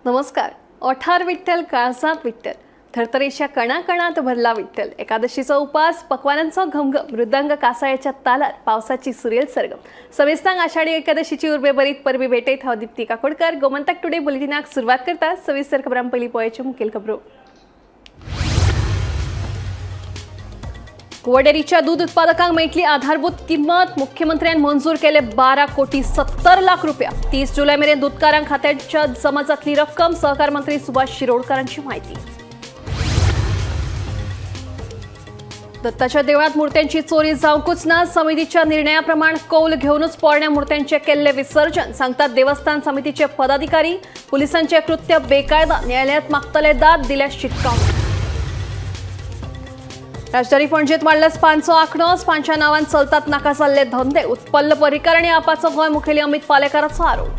नमस्कार. ओठार विठ्ठल, काळजात विठ्ठल, थरथरेच्या कणाकणात भरला विठ्ठल. एकादशीचा उपास, पक्वानांचा घमघम, मृदंग कासाळ्याच्या तालात पावसाची सुरेल सरगम. सविस्तांग आषाढी एकादशीची उर्बेभरीत परबी भेटेत. हांव दीप्ती काकोडकर गोमंतक टुडे बुलेटिनाक सुरवात करता. सविस्तर खबरां पयलीं पळोवपाच्यो मुखेल खबरो. गोवा डेअरीच्या दूध उत्पादकांक मेळटली आधारभूत किंमत. मुख्यमंत्र्यान मंजूर केले 12 कोटी 70 लाख रुपया. 30 जुलै मेरेन दूधकारांक खात्याच्या जमा जातली रक्कम. सहकार मंत्री सुभाष शिरोडकरांची माहिती. दत्ताच्या देवळात मूर्त्यांची चोरी जावंकूच ना. समितीच्या निर्णयाप्रमाण कौल घेऊनच पोरण्या मूर्त्यांचे केल्ले विसर्जन, सांगतात देवस्थान समितीचे पदाधिकारी. पोलिसांचे कृत्य बेकायदा, न्यायालयात मागतले दाद, दिल्यास शिटकावणी. राजधानी पणजेत वाडला स्पांचो आंकडो. स्पांच्या नावान चलतात नाका जाल्ले धंदे. उत्पल्ल पर्रीकर आनी आपाचो गोंय मुखेली अमित पालेकाराचो आरोप.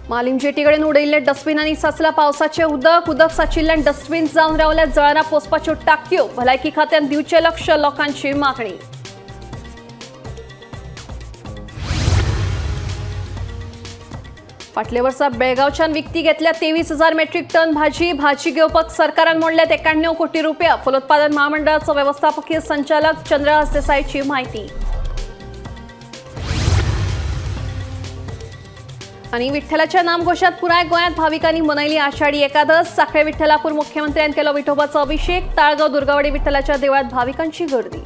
मालीम जेटीकडेन उडयिल्ले डस्टबिनांनी साचला पावसाचें उदक. उदक साचिल्ल्यान डस्टबीन जावन रावल्या जळारां पोसपाच्यो टाकयो. भलायकी खात्यान दिवचें लक्ष, लोकांची मागणी. फाटल्या वर्सा बेळगांवच्यान विकती घेतल्या 23,000 मेट्रीक टन भाजी. भाजी घेवपाक सरकारान मोडल्यात 91 कोटी रुपया. फलोत्पादन महामंडळाचो वेवस्थापकीय संचालक चंद्रहास देसाईची माहिती. आणि विठ्ठलाच्या नामघोषात पुराय गोंयांत भाविकांनी मनयली आषाढी एकादश. साखळे विठ्ठलापूर मुख्यमंत्र्यांनी केलो विठोबाचो अभिषेक. ताळगांव दुर्गावाडी विठ्ठलाच्या देवळात भाविकांची गर्दी.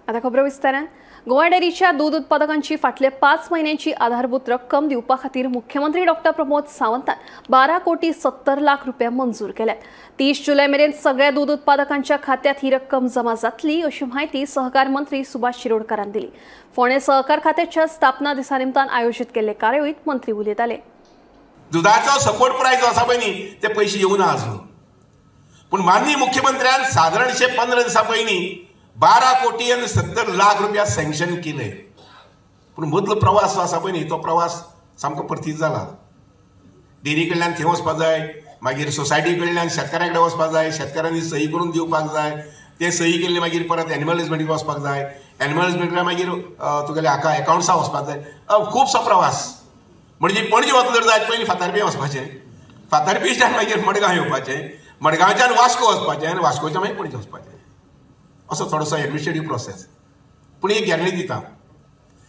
आता खबरो विस्तारान. गोवा डेअरीच्या दूध उत्पादकांची फाटल्या 5 म्हयन्यांची आधारभूत रक्कम दिवपा खातीर मुख्यमंत्री डॉक्टर प्रमोद सावंतान 12 कोटी 70 लाख रुपया मंजूर केल्यात. 30 जुलै मेरेन सगळ्या दूध उत्पादकांच्या खात्यात ही रक्कम जमा जातली, अशी माहिती सहकार मंत्री सुभाष शिरोडकरान दिली. फोंडें सहकार खात्याच्या स्थापना दिसा निमतान आयोजित केल्ले कार्यावळीत मंत्री उलयताले. दुधाचो सपोर्ट प्रायस जो आसा पळय न्ही, ते पयशे येवना अजून. पूण माननीय मुख्यमंत्र्यान सादारणशे 15 दिसां पयलीं 12 कोटी आनी 70 लाख रुपया सँक्शन केले. पूण मदलो प्रवास जो आसा पळय न्ही, तो प्रवास सामको परतीत जाला. डेअरी कडल्यान थंय वचपाक जाय, मागीर सोसायटी कडल्यान शेतकाऱ्यां कडेन वचपाक जाय, शेतकाऱ्यांनी सही करून दिवपाक जाय, ते सही केल्ले मागीर परत एनिमल हजबंडरीक वचपाक जाय, एनिमल हजबंडरी मागीर तुगेले हाका एकावंट्सा वचपाक जाय. खुबसो प्रवास. म्हणजे पणजे वतलो जायत पयलीं फातर्पें वचपाचें, फातर्पेंच्यान मागीर मडगांव येवपाचें, मडगांवच्यान वास्को वचपाचें आनी वास्कोच्यान मागीर पणजे वचपाचें. असो थोडोसो एडमिनिस्ट्रेटीव प्रोसेस. पूण एक गॅरंटी दिता,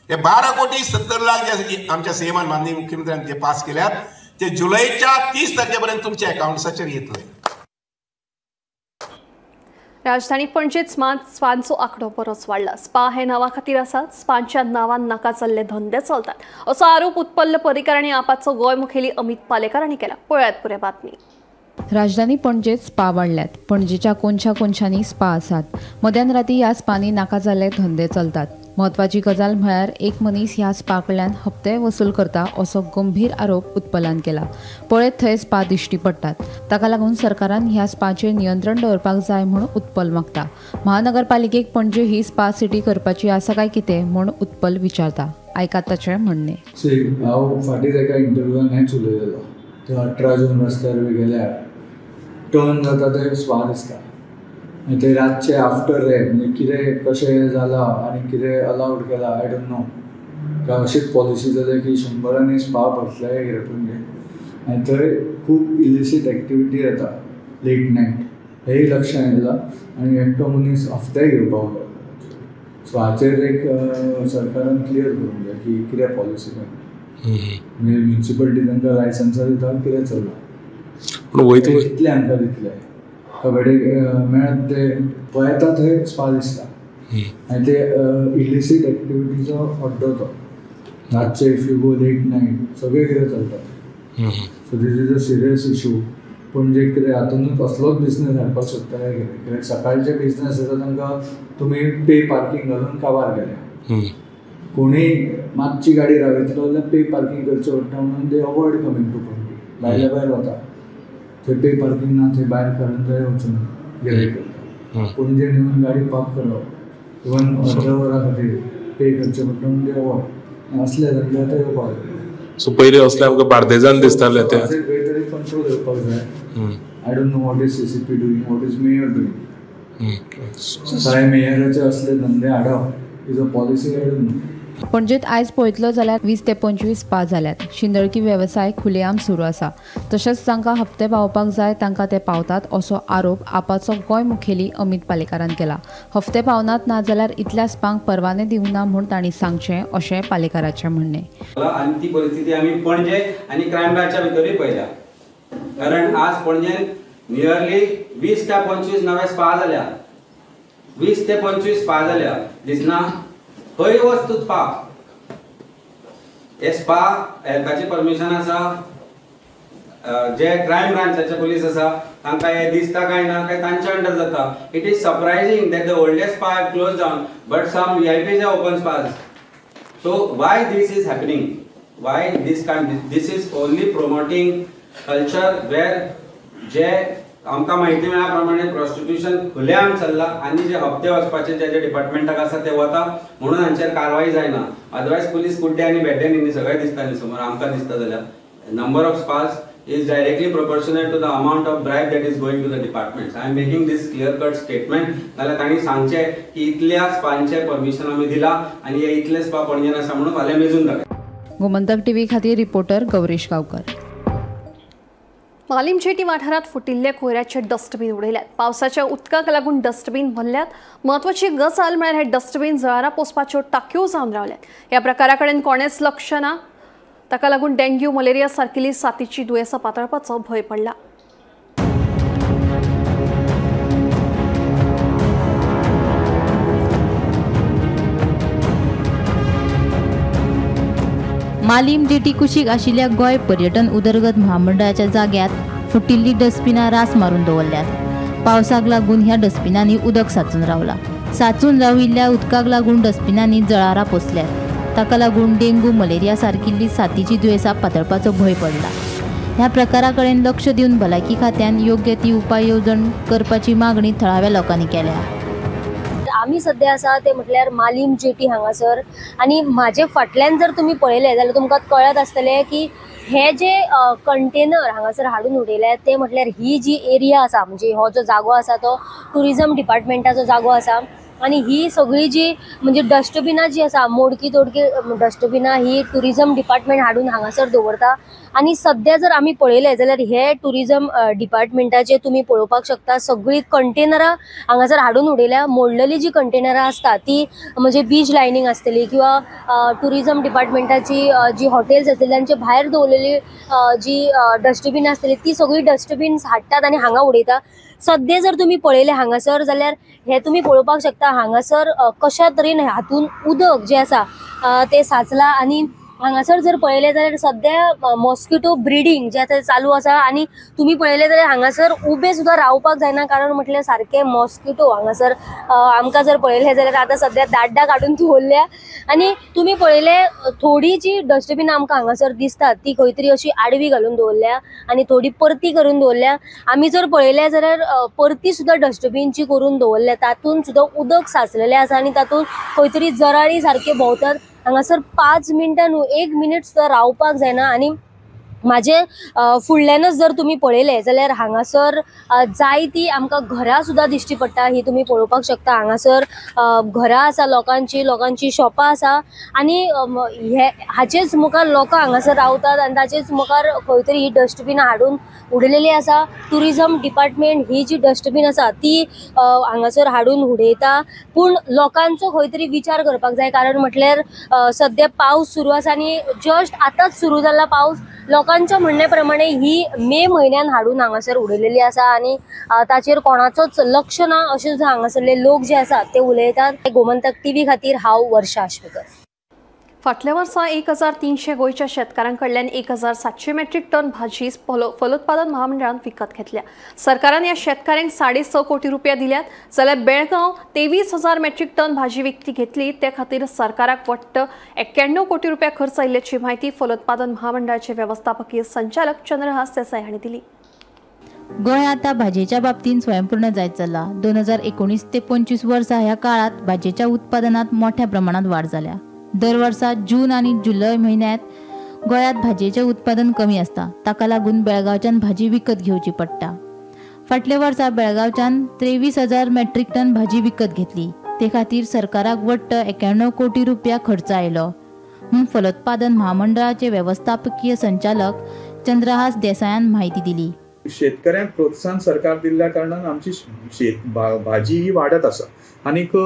हे 12 कोटी 70 लाख जे आमच्या सीएमान माननीय मुख्यमंत्र्यान जे पास केल्यात ते जुलैच्या 30 तारखे पर्यंत तुमच्या अकावंट्साचेर येतले. राजधानी पणजेत स्पांचो आंकडो बरोच वाडला. स्पा हे नांवा खातीर आसा, स्पांच्या नांवान नाका जाल्ले धंदे चलतात, असो आरोप उत्पल्ल पर्रीकर आनी आपाचो गोंय मुखेली अमित पालेकार हांणी केला. पळयात पुराय बातमी. राजधानी पणजेत स्पा वाडल्यात. पणजेच्या कोनशा कोनशांनी स्पा आसात. मध्यान राती ह्या स्पांनी नाका जाल्ले धंदे चलतात. म्हत्वाची गजाल म्हळ्यार एक मनीस ह्या स्पा कडल्यान हप्ते वसूल करता, असो गंभीर आरोप उत्पलान केला. पळयत थंय स्पा दिश्टी पडटात. ताका लागून सरकारान ह्या स्पाचेर नियंत्रण दवरपाक जाय म्हूण उत्पल मागता. महानगरपालिकेक पणजे ही स्पा सिटी करपाची आसा काय कितें म्हूण उत्पल विचारता. आयकात ताचें म्हणणें. हांव फाटींच एका इंटरव्यूआन हेंच उलयलेलो, ते 18 जून रस्त्यार बी गेल्यार टर्न जाता ते स्पा दिसता आनी ते रातचे आफ्टर रे म्हणजे कितें कशें जालां आनी कितें अलावड केलां I don't know. काय अशीच पॉलिसी जाल्या की 100 स्पा भरतले काय कितें पणजे, आनी थंय खूब इलिसीट एक्टिविटी जाता लेट नायट, हेंय लक्षांत येयलां. आनी एकटो मनीस हफ्तेय घेवपाक लागला. सो हाचेर एक सरकारान क्लियर करूंक जाय की कितें पॉलिसी काय, म्हणजे म्युनिसिपलिटी तांकां लायसन्सां दिता कितें चल्लां, कितले आमकां दितले कबड्डी मेळत ते पळयता थंय स्पा दिसता आनी ते इलिसीट एक्टिविटीचो अड्डो तो रातचे if you go late night सगळें कितें चलता. So this is a serious issue. Panaji कितें हातूनच असलोच बिजनस हाडपाक सोदता काय कितें, कित्याक सकाळचे बिजनस आसा तांकां तुमी पे पार्कींग घालून काबार केल्या. कोणूय मातशी गाडी रावयतलो जाल्यार पे पार्कींग करचें पडटा म्हणून they avoid coming to Panaji. भायल्या भायर वता थंय पे पार्कींग ना, थंय भायर काडून थंय वचून गिरायक करता. पणजे नेवन गाडी पार्क करप इवन अर्द्या वरा खातीर पे करचें पडटा म्हणून ते अवॉयड असले धंदे आतां येवपाक. सो पयलीं असले आमकां बार्देजान दिसताले ते खंय तरी कंट्रोल येवपाक जाय. I don't know what is CCP doing, what is mayor doing. काय मेयराचे असले धंदे हाडप is a policy, I don't know. पणजेत आयज पळयतलो जाल्यार 20 ते 25 स्पा जाल्यात. शिंदळकी वेवसाय खुलेआम सुरू आसा. तशेंच तांकां हप्ते पावोवपाक जाय तांकां ते पावतात असो आरोप आपाचो गोंय मुखेली अमित पालेकारान केला. हप्ते पावनात ना जाल्यार इतल्या स्पांक परवाने दिवना म्हूण तांणी सांगचें अशें पालेकाराचें म्हणणें. आनी ती परिस्थिती आमी पणजे आनी क्रायम ब्रांचा भितरूय पळयल्या, कारण आज पणजेन नियरली 20 ते 25 नवे स्पा जाल्या, 20 ते 25 स्पा जाल्या दिसना. खंय वच तूं स्पा, हे स्पा हेल्थाचें परमिशन आसा, जे क्रायम ब्रांचाचे पुलीस आसा तांकां हे दिसता काय ना काय तांच्या अंडर जाता. It is surprising that the oldest spa have close down but some VIPs have open spas. So why this is happening, why this kind, this is only promoting culture where जे आमकां म्हायती मेळ्ळ्या प्रमाणे prostitution खुलेआम चल्ला आनी जे हप्ते वचपाचे जे जे डिपार्टमेंटाक आसा ते वता म्हणून हांचेर कारवाय जायना. अदरवायज पुलीस कुड्डे आनी भेड्डे न्ही, सगळे दिसता न्ही समोर आमकां दिसता जाल्यार. Number of spas is directly proportionate to the amount of bribe that is going to the departments. I am making this clear cut statement. नाल्यार तांणी सांगचें की इतल्या स्पांचें परमिशन आमी दिलां आनी हे इतले स्पा पणजेन आसा म्हणून फाल्यां मेजून दाखय. गोमंतक टीव्ही खातीर रिपोर्टर गौरीश गांवकर. मालीम जेटी वाठारात फुटिल्ले कोयराचे डस्टबीन उडयल्यात. पावसाच्या उदकाक लागून डस्टबीन भरल्यात. म्हत्वाची गजाल म्हळ्यार हे डस्टबीन जळारां पोसपाच्यो टाक्यो जावन रावल्यात. ह्या प्रकारा कडेन कोणेच लक्ष ना. ताका लागून डेंग्यू, मलेरिया सारकिल्ली साथीची दुयेंसां पातळपाचो भंय पडला. मालीम जेटी कुशीक आशिल्ल्या गोंय पर्यटन उदरगत म्हामंडळाच्या जाग्यात फुटिल्ली डस्टबिनां रास मारून दवरल्यात. पावसाक लागून ह्या डस्टबिनांनी उदक साचून रावला. साचून राविल्ल्या उदकाक लागून डस्टबिनांनी जळारां पोसल्यात. ताका लागून डेंग्यू, मलेरिया सारकिल्ली साथीची दुयेंसां पातळपाचो भंय पडला. ह्या प्रकारा कडेन लक्ष दिवन भलायकी खात्यान योग्य ती उपाय येवजण करपाची मागणी थळाव्या लोकांनी केल्या. आमी सद्या आसा ते म्हटल्यार मालीम जेटी हांगासर आनी म्हाजे फाटल्यान जर तुमी पळयलें जाल्यार तुमकां कळत आसतलें की हे जे कंटेनर हांगासर हाडून उडयले ते म्हटल्यार ही जी एरिया आसा, म्हणजे हो जो जागो आसा तो ट्युरिजम डिपार्टमेंटाचो जागो आसा आनी ही सगळी जी म्हणजे डस्टबिनां जी आसा मोडकी तोडकी डस्टबिनां ही ट्युरिजम डिपार्टमेंट हाडून हांगासर दवरता. आनी सद्या जर आमी पळयलें जाल्यार हे ट्युरिजम डिपार्टमेंटाचे तुमी पळोवपाक शकता सगळीं कंटेनरां हांगासर हाडून उडयल्या. मोडलेली जी कंटेनरां आसता ती म्हणजे बीच लायनींग आसतली किंवा ट्युरिजम डिपार्टमेंटाची जी हॉटेल्स आसतली तांचे भायर दवरलेली जी डस्टबीन आसतली ती सगळी डस्टबीन्स हाडटात आनी हांगा उडयता. सद्या जर तुमी पळयलें हांगासर जाल्यार हे तुमी पळोवपाक शकता हांगासर कशा तरेन हातून उदक जें आसा तें साचलां आनी हांगासर जर पळयलें जाल्यार सद्या मॉस्किटो ब्रिडींग जें आतां चालू आसा आनी तुमी पळयलें जाल्यार हांगासर उबें सुद्दां रावपाक जायना, कारण म्हटल्यार सारकें मॉस्किटो हांगासर आमकां जर पळयलें जाल्यार आतां सद्या दाड्डां काडून दवरल्या. आनी तुमी पळयलें थोडी जी डस्टबिनां आमकां हांगासर दिसतात ती खंय तरी अशी आडवी घालून दवरल्या आनी थोडी परती करून दवरल्या. आमी जर पळयलें जाल्यार परती सुद्दां डस्टबीनची करून दवरल्या, तातूंत सुद्दां उदक साचलेलें आसा आनी तातूंत खंय तरी जराळी सारके भोंवतात. हांगासर 5 मिनटां न्हू 1 मिनीट सुद्दां रावपाक जायना. आनी म्हाजे फुडल्यानच जर तुमी पळयलें जाल्यार हांगासर जायती आमकां घरां सुद्दां दिश्टी पडटा, ही तुमी पळोवपाक शकता. हांगासर घरां आसा लोकांची, लोकांची शॉपां आसा आनी हे हाचेच मुखार लोकां हांगासर रावतात आनी ताचेच मुखार खंय तरी ही डस्टबिनां हाडून उडयलेली आसा. ट्युरिजम डिपार्टमेंट ही जी डस्टबीन आसा ती हांगासर हाडून उडयता, पूण लोकांचो खंय तरी विचार करपाक जाय, कारण म्हटल्यार सद्या पावस सुरू आसा आनी जस्ट आतांच सुरू जाला पावस. लोकांच्या म्हणणे प्रमाणे ही मे म्हयन्यान हाडून हांगासर उडयलेली आसा आनी ताचेर कोणाचोच लक्ष ना अशें सुद्दां हांगासरले लोक जे आसात ते उलयतात. गोमंतक टीव्ही खातीर हांव वर्षा आश्वेकर. फाटल्या वर्सा 1300 गोंयच्या शेतकारां कडल्यान 1700 मेट्रीक टन भाजी फलोत्पादन महामंडळान विकत घेतल्या. सरकारान ह्या शेतकाऱ्यांक 6.5 कोटी रुपया दिल्यात, जाल्यार बेळगांव 23,000 मेट्रीक टन भाजी विकती घेतली. ते खातीर सरकाराक वट्ट 91 कोटी रुपया खर्च आयिल्ल्याची म्हायती फलोत्पादन महामंडळाचे वेवस्थापकीय संचालक चंद्रहास देसाई हांणी दिली. गोंय आतां भाजयेच्या बाबतींत स्वयंपूर्ण जायत चल्ला. 2019 ते 25 वर्सां ह्या काळांत भाजयेच्या उत्पादनांत मोठ्या प्रमाणात वाड जाल्या. दर वर्सा जून आनी जुलय म्हयन्यांत गोंयांत भाजयेचें उत्पादन कमी आसता. ताका लागून बेळगांवच्यान भाजी विकत घेवची पडटा. फाटल्या वर्सा बेळगांवच्यान 23,000 मेट्रीक टन भाजी विकत घेतली. ते खातीर सरकाराक वट्ट 91 कोटी रुपया खर्च आयलो म्हूण फलोत्पादन महामंडळाचे वेवस्थापकीय संचालक चंद्रहास देसायान म्हायती दिली. शेतकऱ्यांक प्रोत्साहन सरकार दिल्ल्या कारणान आमची शेत भाजी ही वाडत आसा आनीक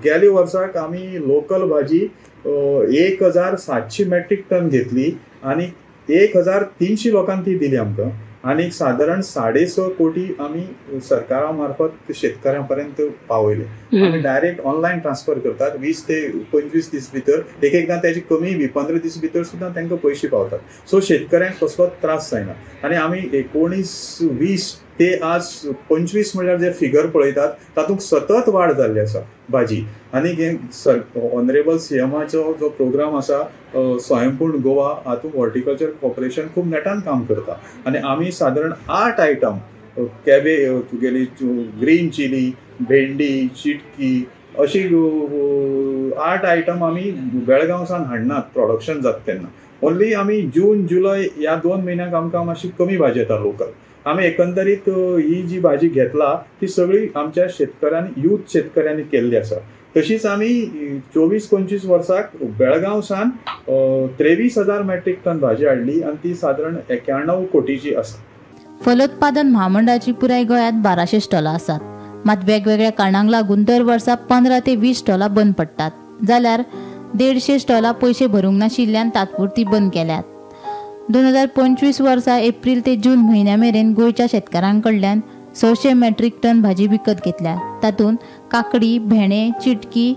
गेल्या वर्साक आमी लोकल भाजी 1700 मेट्रीक टन घेतली आनी 1300 लोकांक ती दिली आमकां आनी सादारण 6.5 कोटी आमी सरकारा मार्फत शेतकऱ्यां पर्यंत पावयले. आमी डायरेक्ट ऑनलायन ट्रान्सफर करतात 20 ते 25 दीस भितर, एक एकदां त्याची कमी बी 15 दीस भितर सुद्दां तांकां पयशे पावतात. सो शेतकऱ्यांक कसलोच त्रास जायना आनी आमी 19-20 ते आज 25 म्हणल्यार जे फिगर पळयतात तातूंत सतत वाड जाल्ली आसा भाजी. आनी हे ऑनरेबल सीएमाचो जो प्रोग्राम आसा स्वयंपूर्ण गोवा, हातूंत हॉर्टिकल्चर कॉर्पोरेशन खूब नेटान काम करता आनी आमी सादारण 8 आयटम कॅबे तुगेली ग्रीन चिली, भेंडी, चिटकी अशी 8 आयटम आमी बेळगांव सावन हाडनात प्रोडक्शन जाता तेन्ना. ओन्ली आमी जून जुलय ह्या 2 म्हयन्याक आमकां मातशी कमी भाजी येता लोकल. आमी एकंदरीत ही जी भाजी घेतला ती सगळी आमच्या शेतकऱ्यांनी, यूथ शेतकऱ्यांनी केल्ली आसा. तशीच आमी 24-25 वर्साक बेळगांव सावन 23,000 मेट्रीक टन भाजी हाडली आनी ती सादारण 91 कोटीची आसा. फलोत्पादन महामंडळाची पुराय गोंयांत 1200 स्टॉलां आसात. मात वेगवेगळ्या कारणांक लागून दर वर्सा 15 ते 20 स्टॉलां बंद पडटात, जाल्यार 150 स्टॉलां पयशे भरूंक नाशिल्ल्यान तात्पुरती बंद केल्यात. 2025 वर्सा एप्रील ते जून म्हयन्या मेरेन गोंयच्या शेतकारां कडल्यान 600 मेट्रीक टन भाजी विकत घेतल्या. तातूंत काकडी, भेंडे, चिटकी,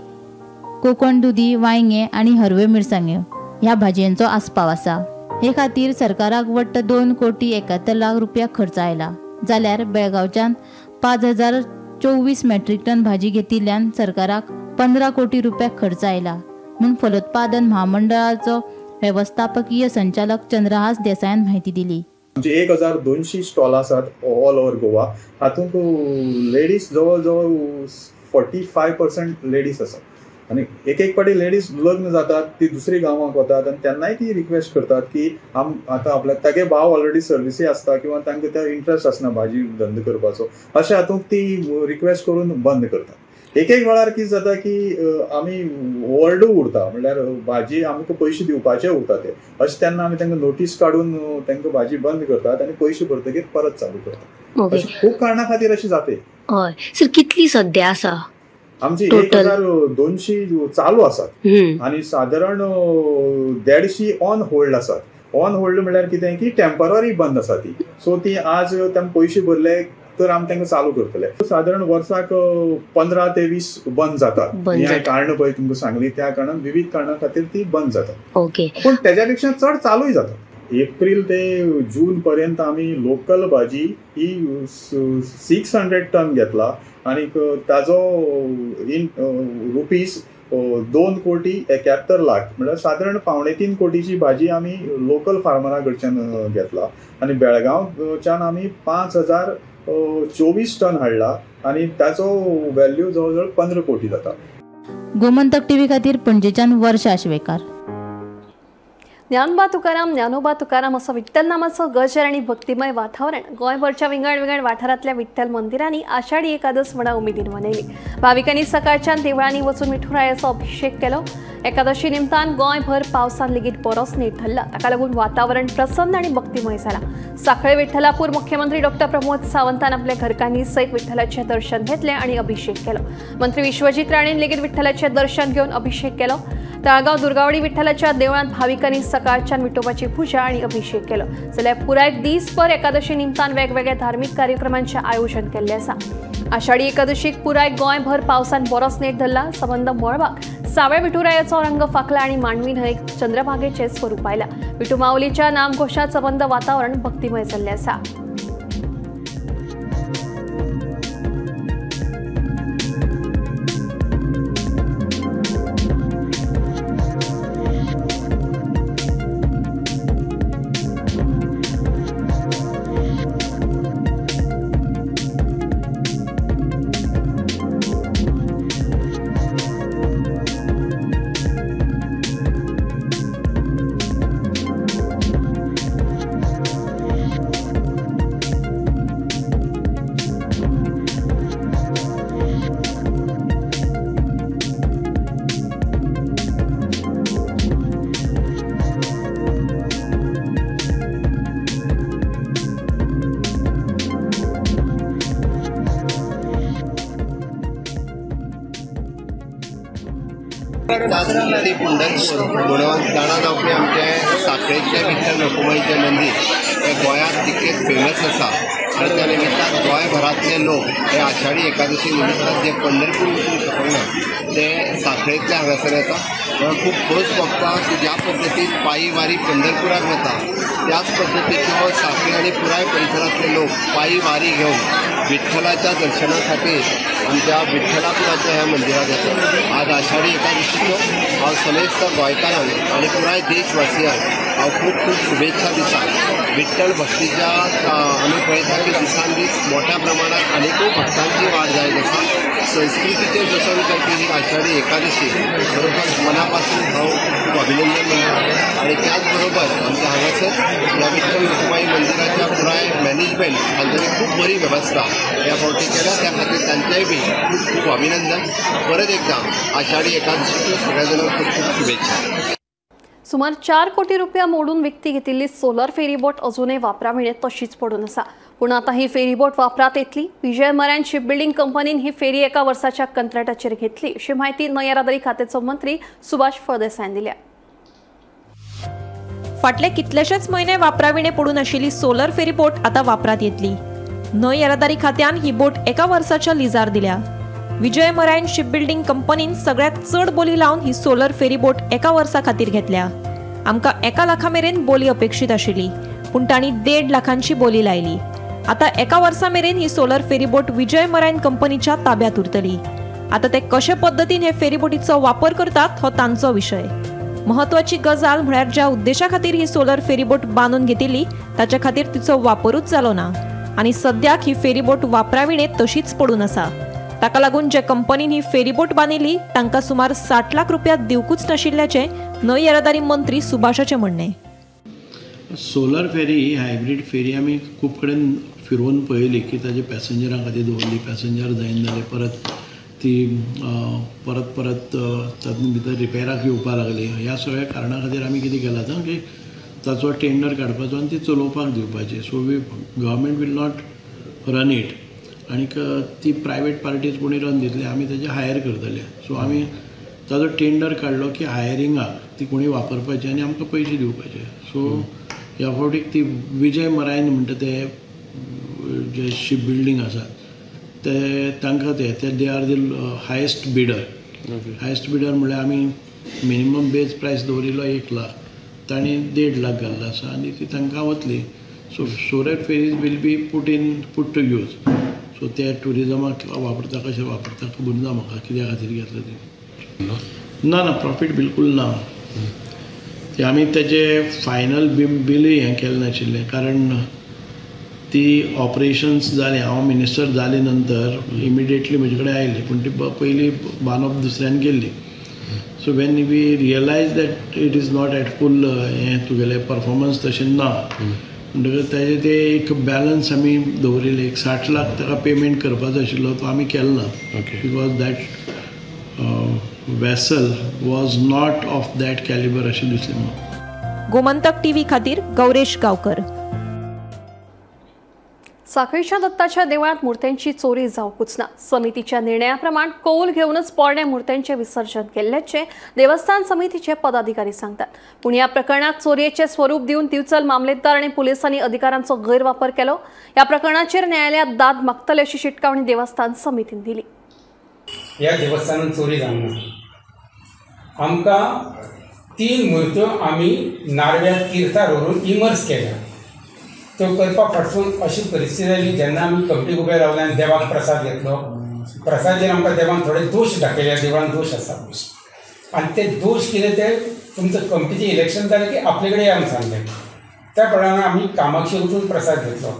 कोकण दुदी, वांयगें आनी हरव्यो मिरसांग्यो ह्या भाजयांचो आस्पाव आसा. हे खातीर सरकाराक वट्ट 2,71,00,000 रुपया खर्च आयला, जाल्यार बेळगांवच्यान 5,024 मेट्रीक टन भाजी घेतिल्ल्यान सरकाराक 15 कोटी रुपया खर्च आयला म्हूण फलोत्पादन महामंडळाचो वेवस्थापकीय संचालक चंद्रहास देसायान म्हायती दिली. आमचे 1200 स्टॉल आसात ऑल ओवर गोवा. हातूंत लेडीज जवळ जवळ 45% लेडीज आसात आनी एक एक फावटी लेडीज लग्न जातात ती दुसरी गांवांक वतात आनी तेन्नाय ती रिक्वेस्ट करतात की आतां आपल्या तागे भाव ऑलरेडी सर्विसी आसता किंवा तांकां त्या इंट्रस्ट आसना भाजी धंदो करपाचो, अशें हातूंत ती रिक्वेस्ट करून बंद करतात. एक एक वेळार कितें जाता की आमी ओल्डू उरता, म्हणल्यार भाजी आमकां पयशे दिवपाचे उरता ते, अशें तेन्ना आमी तांकां नोटीस काडून तांकां भाजी बंद करतात आनी पयशे भरतकीर परत चालू करतात. अशें खूब कारणां खातीर अशें जाता. हय सर, कितली सद्या आसा आमची? 1200 चालू आसात आनी सादारण 150 ऑन होल्ड आसात. ऑन होल्ड म्हणल्यार कितें की टेम्पररी बंद आसा ती. सो ती आज तांकां पयशे भरले तर आमी तांकां चालू करतले. सादारण वर्साक 15 ते 20 बंद जातात. ह्या कारण पळय तुमकां सांगली त्या कारणान विविध कारणां खातीर ती बंद जातात. ओके, पूण तेज्या पेक्षा चड चालूय जातात. एप्रील ते जून पर्यंत आमी लोकल भाजी ही 600 टन घेतला आनी ताजो इन रुपीज 2,71,00,000 म्हणल्यार सादारण 2.75 कोटीची भाजी आमी लोकल फार्मरा कडच्यान घेतला आनी बेळगांवच्यान आमी 5,024 टन हाडला आनी ताचो व्हॅल्यू जवळ जवळ 15 कोटी जाता. गोमंतक टीव्ही खातीर पणजेच्यान वर्षा शिवेकार. ज्ञानबा तुकाराम ज्ञानोबा तुकाराम असो विठ्ठल नामाचो गजर आनी भक्तिमय वातावरण गोंयभरच्या विंगड विंगड वाठारांतल्या विठ्ठल मंदिरांनी आषाढी एकादस व्हडा उमेदीन मनयली. भाविकांनी सकाळच्यान देवळांनी वचून विठुरायाचो अभिषेक केलो. एकादशी निमतान गोंयभर पावसान लेगीत बरोच नेट धरला, ताका लागून वातावरण प्रसन्न आनी भक्तिमय जाला. सांखळे विठ्ठलापूर मुख्यमंत्री डॉक्टर प्रमोद सावंतान आपल्या घरकान्नी सयत विठ्ठलाचें दर्शन घेतलें आनी अभिषेक केलो. मंत्री विश्वजीत राणेन लेगीत विठ्ठलाचें दर्शन घेवन अभिषेक केलो. ताळगांव दुर्गावडी विठ्ठलाच्या देवळांत भाविकांनी सकाळच्यान विठोबाची पूजा आनी अभिषेक केलो. जाल्यार पुराय दीसभर एकादशी निमतान वेगवेगळ्या धार्मीक कार्यक्रमांचें आयोजन केल्लें आसा. आषाढी एकादशीक पुराय गोंयभर पावसान बरोच नेट धरला. सबंद मळबाक सावळ्या विठुरायाचो रंग फाकला आनी मांडवी न्हंयेक चंद्रभागेचें स्वरूप आयलां. विठू माऊलीच्या नामघोशात सबंद वातावरण भक्तिमय जाल्लें आसा. निमित्तान पंढरपूर म्हणून जाणा जावपी आमचें साखळेचें विठ्ठल रखुमाईचें मंदीर हें गोंयांत तितकेंच फेमस आसा आनी त्या निमित्तान गोंयभरांतले लोक हे आषाढी एकादशी निमित्तान जे पंढरपूर वचूंक शकना ते साखळेंतले हांगासर येता. म्हणून खूब खोस भोगता की ज्या पद्दतीन पायी वारी पंढरपुराक वता त्याच पद्दतीचो साखळी आनी पुराय परिसरांतले लोक पायी वारी घेवन विठ्ठलाच्या दर्शना खातीर आमच्या विठ्ठलापुराच्या ह्या मंदिरात येतात. आज आषाढी एकादशीचो हांव समेस्त गोंयकारांक आनी पुराय देशवासियांक हांव खूब खूब शुभेच्छा दिता. विठ्ठल भक्तीच्या आमी पळयता की दिसान दीस मोठ्या प्रमाणात आनीकूय भक्तांची वाड जायत आसा. संस्कृतीचें जतन करपी ही आषाढी एकादशी बरोबर मनापासून हांव खूब अभिनंदन म्हणटा आनी त्याच बरोबर आमच्या हांगासर ह्या विठ्ठल रखुमाई मंदिराच्या पुराय मॅनेजमेंट हांची खूब बरी वेवस्था ह्या फावटी केल्या, त्या खातीर तांचेंय बी खूब खूब अभिनंदन. परत एकदां आषाढी एकादशीच्यो सगळ्या जाणांक खूब खूब शुभेच्छा. सुमार 4 कोटी रुपया मोडून विकती घेतिल्ली सोलर फेरीबोट अजूनय वापराविणे तशीच पडून आसा. पूण आतां ही फेरीबोट वापरात येतली. विजय मरायन शिपबिल्डिंग कंपनीन ही फेरी एका वर्साच्या कंत्राटाचेर घेतली अशी म्हायती न्हंय येरादारी खात्याचो मंत्री सुभाष फळदेसायान दिल्या. फाटले कितलेशेच म्हयने वापराविणे पडून आशिल्ली सोलर फेरीबोट आतां वापरात येतली. न्हंय येरादारी खात्यान ही बोट एका वर्साच्या लिजार दिल्या. विजय मरायन शिपबिल्डिंग कंपनीन सगळ्यात चड बोली लावन ही सोलर फेरीबोट एका वर्सा खातीर घेतल्या. आमकां 1 लाखा मेरेन बोली अपेक्षीत आशिल्ली, पूण तांणी 1.5 लाखांची बोली लायली. आतां एका वर्सा मेरेन ही सोलर फेरीबोट विजय मरायन कंपनीच्या ताब्यात उरतली. आतां ते कशे पद्दतीन हे फेरीबोटीचो वापर करतात हो तांचो विशय. महत्वाची गजाल म्हळ्यार ज्या उद्देशा खातीर ही सोलर फेरीबोट बांदून घेतिल्ली ताच्या खातीर तिचो वापरूच जालो ना आनी सद्याक ही फेरीबोट वापराविणे तशीच पडून आसा. ताका लागून जे कंपनीन ही फेरीबोट बांदिल्ली तांकां सुमार 60 लाख रुपया दिवकूच नाशिल्ल्याचें न्हंय येरादारी मंत्री सुभाषाचें म्हणणें. सोलर फेरी ही हायब्रीड फेरी आमी खूब कडेन फिरोवन पळयली की ताजे पॅसेंजरां खातीर दवरली, पॅसेंजर जायना जाले परत ती परत परत तातूंत भितर रिपेराक येवपाक लागली. ह्या सगळ्या कारणा खातीर आमी कितें केलां आतां की ताचो टेंडर काडपाचो आनी ती चलोवपाक दिवपाची. So we government will not run it आनीक ती प्रायवेट पार्टीज कोणी रन दितली, आमी ताजें हायर करतले. सो आमी ताजो टेंडर काडलो की हायरिंगाक ती कोणी वापरपाची आनी आमकां पयशे दिवपाचे. सो ह्या फावटीक ती विजय मरायन म्हणटा ते जे शीप बिल्डींग आसा ते तांकां ते they are the highest bidder. Highest bidder म्हणल्यार आमी मिनिमम बेज प्रायस दवरिल्लो 1 लाख, तांणी 1.5 लाख घाल्लो आसा आनी ती तांकां वतली. So solar ferries will be put to use. So ते ट्युरिजमाक वापरता कशें वापरता खबर ना म्हाका कित्या खातीर घेतलं ते. ना ना प्रॉफीट बिलकूल ना. ते आमी तेजे फायनल बिलूय हें केलें नाशिल्लें कारण ती ऑपरेशन्स जालीं हांव मिनिस्टर जाले नंतर इमिडिएटली म्हजे कडेन आयली, पूण ती पयलीं बांदप दुसऱ्यान केल्ली. So when we realise that it is not at full हें तुगेलें परफॉर्मन्स तशें ना म्हणटकच ताजें ते एक बॅलन्स आमी दवरिल्लें. एक 60 लाख ताका पेमेंट करपाचो आशिल्लो तो आमी केलो ना because that vessel was not of that calibre अशें दिसलें म्हाका. गोमंतक टीव्ही खातीर गौरेश गांवकर. साखळीच्या दत्ताच्या देवळात मूर्त्यांची चोरी जावंकूच ना. समितीच्या निर्णयाप्रमाण कौल घेऊनच पोरण्या मूर्त्यांचे विसर्जन केल्ल्याचे देवस्थान समितीचे पदाधिकारी सांगतात. पूण या प्रकरणात चोरयेचे स्वरूप दिवन दिवचल मामलेदार आणि पोलिसांनी अधिकारांचो गैरवापर केलो. या प्रकरणाचेर न्यायालयात दाद मागतले अशी शिटकावणी देवस्थान समितीन दिली. ह्या देवस्थानान चोरी जावंक ना. आमकां 3 मूर्त्यो आमी नार्व्या तिर्थार व्हरून इमर्स केल्या. त्यो करपा फाटसून अशी परिस्थिती जाली जेन्ना आमी कमिटीक उबे रावले आनी देवाक प्रसाद घेतलो. प्रसादाचेर आमकां देवान थोडे दोश दाखयले, देवळान दोश आसा आनी ते दोश कितें ते तुमचो कमिटीचें इलेक्शन जालें की आपले कडेन या म्हूण सांगलें. त्या प्रमाणे आमी कामाक्षी वचून प्रसाद घेतलो.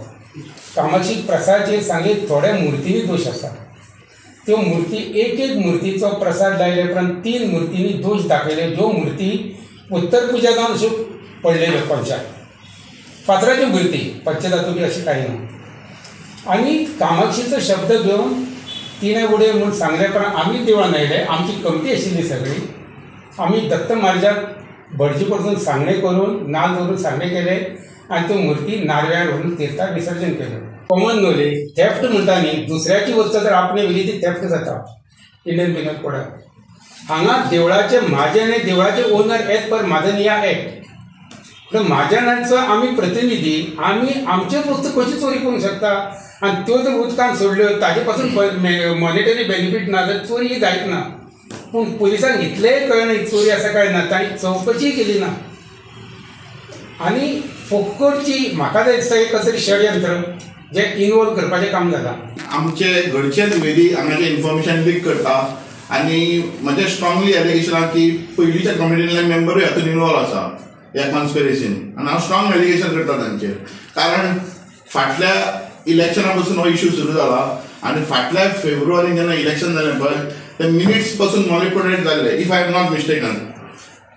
कामाक्षी प्रसादाचेर सांगले थोड्या मुर्तींनी दोश आसा. त्यो मुर्ती एक एक मुर्तीचो प्रसाद लायले उपरांत 3 मुर्तींनी दोश दाखयले. ज्यो मुर्ती उत्तर पुजा जावन अश्यो पडलेल्यो कोनशाक फातराची मूर्ती पंचधातू बी अशी कांय ना. आनी कामाक्षीचो शब्द घेवन तिणें उडय म्हूण सांगले उपरांत आमी देवळान आयले. आमची कमिटी आशिल्ली सगळी. आमी दत्त महाराजाक भटजी कडसून सांगणें करून नाल्ल दवरून सांगणें केलें आनी त्यो मुर्ती नार्व्यार व्हरून तिर्थाक विसर्जन केलें. कॉमन नॉलेज थेफ्ट म्हणटा न्ही, दुसऱ्याची वस्तू जर आपणे व्हेली ती थेफ्ट जाता इंडियन पिनल कोडाक. हांगा देवळाचे म्हाजन हे देवळाचे ओनर एज पर म्हाजन एक्ट. पूण म्हाजनांचो आमी प्रतिनिधी, आमी आमचेच वस्तू कशी चोरी करूंक शकता? आनी त्यो जर उदकान सोडल्यो ताजे पासून मॉनिटरी बेनिफीट ना जाल्यार चोरी जायत ना. पूण पुलिसांक इतलेंय कळना ही चोरी आसा काय ना, तांणी चवकशीय केली ना. आनी फोकटची म्हाका जाय दिसता एक कसलें षडयंत्र जें इनवॉल्व करपाचें काम जालां. आमचे घरचेच वेदी हांगाचें इन्फॉर्मेशन लीक करता आनी म्हजें स्ट्रांगली एलिगेशन आहा की पयलींच्या कमिटींतले मेंबरूय हातूंत इनवॉल्व आसा ह्या कॉन्स्पिरसीन, आनी हांव स्ट्रांग एलिगेशन करता तांचेर, कारण फाटल्या इलेक्शना पसून हो इशू सुरू जाला आनी फाटल्या फेब्रुवारीन जेन्ना इलेक्शन जालें पळय ते मिनिट्स पसून मॉनिपुलेट जाल्ले, if I am not mistaken.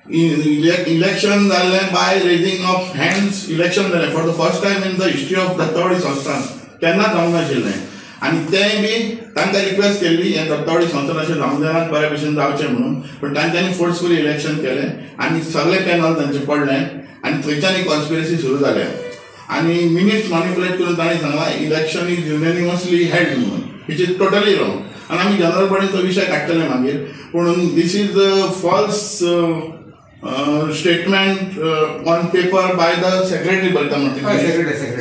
Election जाल्लें by raising of hands, election जालें for the first time in the history of Dattawadi Sansthan, केन्नाच जावंक नाशिल्लें. आनी तेंय बी तांकां रिक्वेस्ट केल्ली हें दत्तावाडी संस्थान अशें जावंक जायना, बऱ्या भशेन जावचें म्हणून, पूण तांच्यांनी फोर्सफुली इलेक्शन केलें आनी सगळें पॅनल तांचें पडलें आनी थंयच्यान ही कॉन्स्पिरसी सुरू जाल्या. आनी मिनिट्स मॅनिपुलेट करून तांणी सांगलां इलेक्शन is युनॅनिमसली हेल्ड म्हणून, which is totally wrong. आनी आमी जनरल बॉडीन तो विशय काडटले मागीर, पूण this is false statement on paper by the secretary बरयता म्हणटा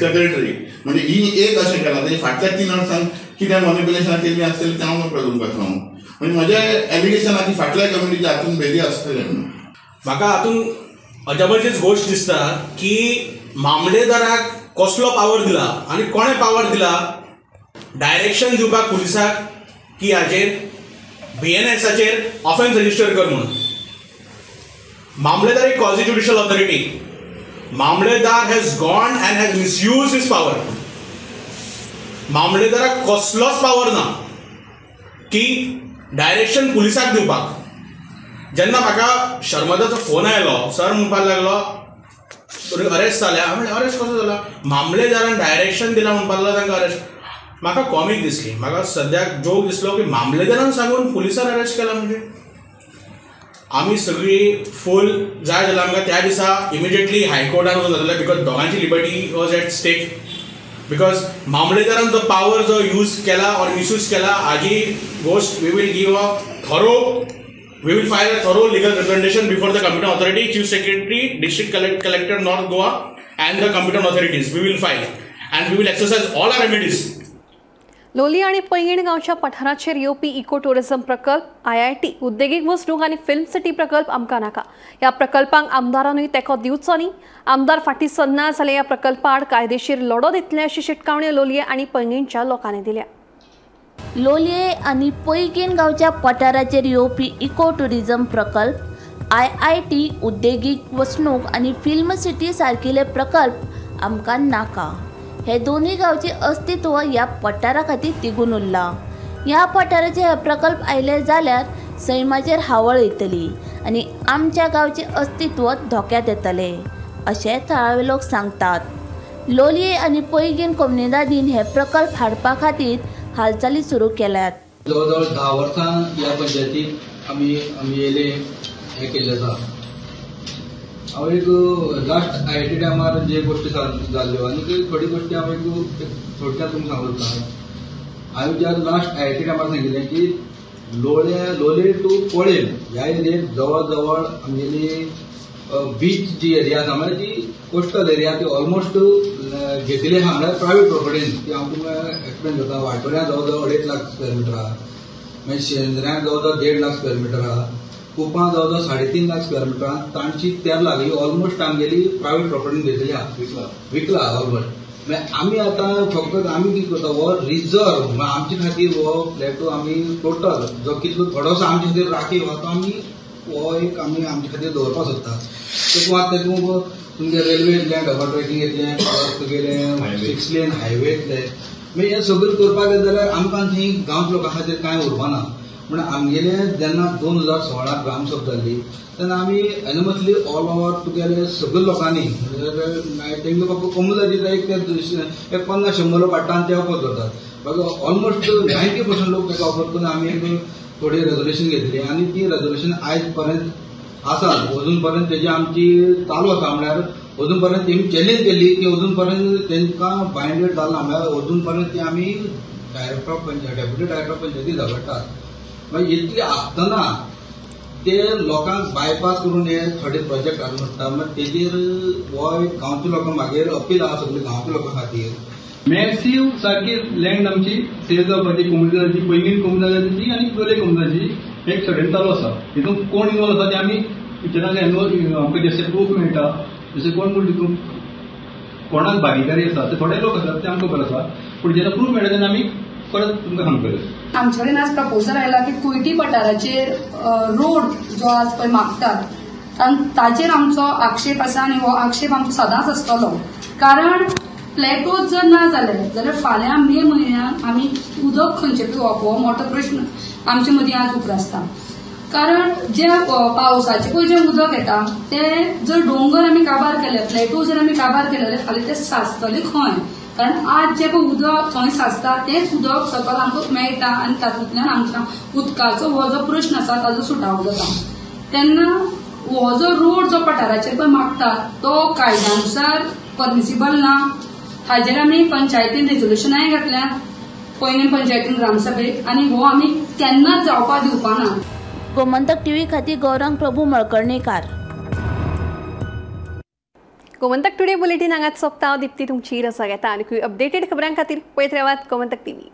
सेक्रेटरी. म्हणजे ही एक अशें केलां, तेजे फाटल्या 3 वर्सांक कितें मॉनिपुलेशनां केल्लीं आसतलीं तें हांव नकळो तुमकां सांगूं. म्हणजे म्हजें एलिगेशन आहा की फाटल्या कमिटीच्या हातून भेदी आसतलें म्हणून. म्हाका हातूंत अजापाचीच गोश्ट दिसता की मामलेदाराक कसलो पावर दिला आनी कोणें पावर दिला डायरेक्शन दिवपाक पुलिसाक की हाजेर BNSाचेर ऑफेन्स रजिस्टर कर म्हणून. मामलेदार एक क्वासी ज्युडिशियल ऑथॉरिटी, मामलेदार has gone and has misuse his power. मामलेदाराक कसलोच पावर ना की डायरेक्शन पुलिसाक दिवपाक. जेन्ना म्हाका शर्मदाचो फोन आयलो, सर म्हणपाक लागलो अरेस्ट जाल्या. म्हणलें अरेस्ट कसो जाला? मामलेदारान डायरेक्शन दिलां म्हणपाक लागलो तांकां अरेस्ट. म्हाका कॉमीक दिसली, म्हाका सद्याक जोक दिसलो की मामलेदारान सांगून पुलिसान अरेस्ट केला. म्हणजे आमी सगळीं फूल जाय जाल्यार आमकां त्या दिसा इमिजिएटली हायकोर्टान वचून जातलें, because दोगांची liberty was at stake. Because मामलेदारान जो पावर जो यूज केला ऑर मिसयूज केला हाजी गोश्ट we will give a thorough, we will file a thorough legal representation before the competent authority, chief secretary, district collector North Goa and the competent authorities. We will file and we will exercise all our remedies. Loli आणि पैंगीण गांवच्या पठाराचेर येवपी eco tourism प्रकल्प, IIT, उद्देगीक वसणूक आनी film city प्रकल्प आमकां नाका. ह्या प्रकल्पांक आमदारानूय तेंको दिवचो न्ही. आमदार फाटीं सरना जाल्यार ह्या प्रकल्पा आड कायदेशीर लढो दितले अशी शिटकावणी लोलये आनी पैंगीणच्या लोकांनी दिल्या. लोलये आनी पैंगीण गांवच्या पठाराचेर येवपी इको टुरिझम प्रकल्प, IIT, उद्देगीक वसणूक आनी फिल्म सिटी सारकिले प्रकल्प आमकां नाका. हे दोनूय गांवचे अस्तित्व ह्या पठारा खातीर तिगून उरलां. ह्या पठाराचे हे प्रकल्प आयले जाल्यार सैमाचेर हावळ येतली आनी आमच्या गांवचें अस्तित्व धोक्यांत येतलें अशें थळावे लोक सांगतात. लोलये आनी पैंगीण कोमुनिदादीन हे प्रकल्प हाडपा खातीर हालचाली सुरू केल्यात. जवळ जवळ 10 वर्सां ह्या पंचायतीक आमी येयले हें केल्लें आसा. हांव एक लास्ट IIT टायमार जे गोश्टी जाल्ल्यो आनी थोडी गोश्टी हांव एक थोडक्यात तुमकां सांगूंक सोदता. हांवें ज्या लास्ट IIT टायमार सांगिल्लें की लोलये टू कोळेम ह्या एरियेत जवळ जवळ आमगेली बीच जी एरिया आसा म्हळ्यार ती कोस्टल एरिया ती ऑलमोस्ट घेतिल्ली आसा म्हळ्यार प्रायवेट प्रोपर्टीन. ती हांव तुमकां एक्सप्लेन करता. वाटोऱ्यां जवळ जवळ 2.5 लाख स्क्वेअर मिटर आसा, मागीर शेंद्र्यांक जवळ जवळ 1.5 लाख स्क्वेअर मिटर आसा, कुपां जवळ जवळ 3.5 लाख स्क्वेअर मिटर, तांची 13 लाख ही ऑलमोस्ट आमगेली प्रायवेट प्रोपर्टीन घेतलेली आसा, विकला ऑलमोस्ट. मागीर आमी आतां फक्त आमी कितें करता, हो रिजर्व म्हळ्यार आमचे खातीर हो प्लेटो आमी टोटल जो कितलो थोडोसो आमचे खातीर राखीव आहा तो आमी हो एक आमी आमचे खातीर दवरपाक सोदता. तेतूंत आतां तेतूंत तुमगे रेल्वे येतलें, डबल ट्रॅकिंग येतलें, प्लस तुगेलें 6 लेन हायवे येतले. मागीर हें सगळें करपाक गेलें जाल्यार आमकां थंय गांवच्या लोकां खातीर कांय उरपाना. म्हण आमगेले जेन्ना 2016 ग्रामसभा जाल्ली तेन्ना आमी एनमसली ऑल ओवर तुगेले सगळे लोकांनी म्हणल्यार तेंकां फक्त कोमुनिदादीक एक 50-100 लोक हाडटा आनी ते ऑपोज करतात. बाकी ऑलमोस्ट 90% लोक ताका ऑपोज करून आमी एक थोडी रेजोल्युशन घेतली आनी ती रेजोल्युशन आयज पर्यंत आसा, अजून पर्यंत तेजी आमची चालू आसा. म्हळ्यार अजून पर्यंत तेमी चॅलेंज केल्ली की अजून पर्यंत तेंकां बायंडेड जाल ना, म्हळ्यार अजून पर्यंत ती आमी director of panchayat, deputy director of पंचायती झगडटात. मागीर इतली आसतना ते लोकांक बायपास करून हे थोडे प्रोजेक्ट हाडून सोडटा. मागीर तेजेर हो एक गांवच्या लोकांक मागीर अपील आहा सगळे गांवच्या लोकां खातीर. मॅसिव सारकी लँड आमची सेल जावपाची कोमुनिदादाची, पैंगीण कोमुनिदादाची आनी लोलये कोमुनिदादाची एक सडन चालू आसा. हितून कोण इनवॉल्व आसा ते आमी पिक्चरान इनवॉल्व आमकां जशें प्रूफ मेळटा, जशें कोण कोण हितून कोणाक भागीदारी आसा ते थोडे लोक आसात ते आमकां खबर आसा, पूण जेन्ना प्रूफ मेळटा तेन्ना आमी परत तुमकां सांगतले. आमचे कडेन आज प्रपोजल आयला की कुयटी पठाराचेर रोड जो आज पळय मागतात आनी ताचेर आमचो आक्षेप आसा आनी हो आक्षेप आमचो सदांच आसतलो. कारण प्लॅटो जर ना जाले जाल्यार फाल्यां मे म्हयन्यान आमी उदक खंयचें पिवप हो मोठो प्रश्न आमचे मदीं आज उप्रासता. कारण जे पावसाचें पळय जें उदक येता तें जर डोंगर आमी काबार केले, प्लॅटो जर आमी काबार केले जाल्यार फाल्यां तें साचतलें खंय? कारण आज जें पळय उदक थंय साचता तेंच उदक सकयल आमकां मेळटा आनी तातूंतल्यान आमच्या उदकाचो हो जो प्रश्न आसा ताजो सुटावो जाता. तेन्ना हो जो रोड जो पठाराचेर पळय मागता तो कायद्यानुसार परमिसिबल ना. हाजेर आमी पंचायतीन रेजोल्युशनाय घातल्या पैंगीण पंचायतीन ग्रामसभेक आनी हो आमी केन्नाच जावपाक दिवपा ना. गोमंतक टीव्ही खातीर गौरांग प्रभू मळकर्णेकार. गोमंतक टुडे बुलेटीन हांगाच सोंपता. दीप्ती तुमची रजा घेता आनी अपडेटेड खबरां खातीर पळयत रावात गोमंतक टीव्ही.